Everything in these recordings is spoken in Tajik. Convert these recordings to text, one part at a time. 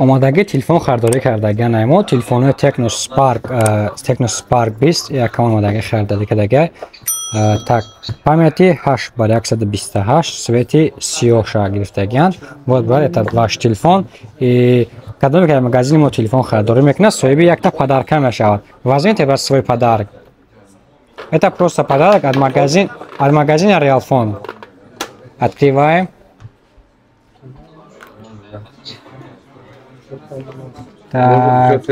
Омадагӣ телефон харидорӣ кардагиан мо телефонҳои Tecno Spark, Tecno Spark 20 якам омадагӣ харидорӣ кардага. Так, памяти 8 бар 128, цвети сиёҳ гирифтагиан. Вот, брат, это ваш телефон. И кадоме ки дар магазини мо телефон харидорӣ мекунад, соҳиби якта подарка мешавад. Возьмите, брат, свой подарок. Это просто подарок от магазина Realphone. Открываем. Так.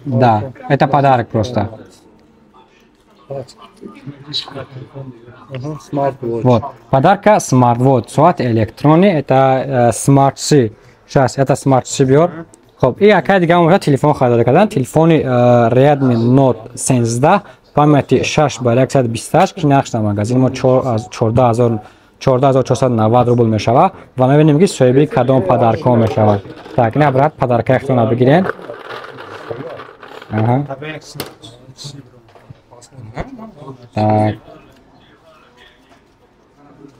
Да, это подарок просто. Вот, подарка смарт-вот, соат электронный, это смарт C. Сейчас, это смарт C биёр. Хоб, и акай дига мо телефон харидорӣ кардан, телефони Redmi Note 13, памяти 6 бар 128, ки нархш дар магазини мо 14,490 рубл мешавад ва мебинем, ки соҳиби кадом подаркҳо мешавад. Так, ина, брат, подаркаи худтонро бигирен. Аҳа. Так.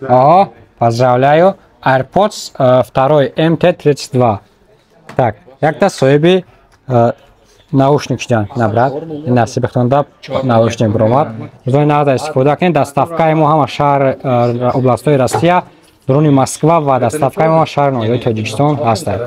О, поздравляю. AirPods второй MT32. Так, якта соҳиби наушник шудан, на, брат, насиби худтонда наушник биромад. Рӯзои нағда истифода кунед. Доставкаи мо ҳама шаҳр, областҳои Россия, дуруни Москва ва доставкаи мо шаҳр ноҳияҳои Тоҷикистон ҳастад.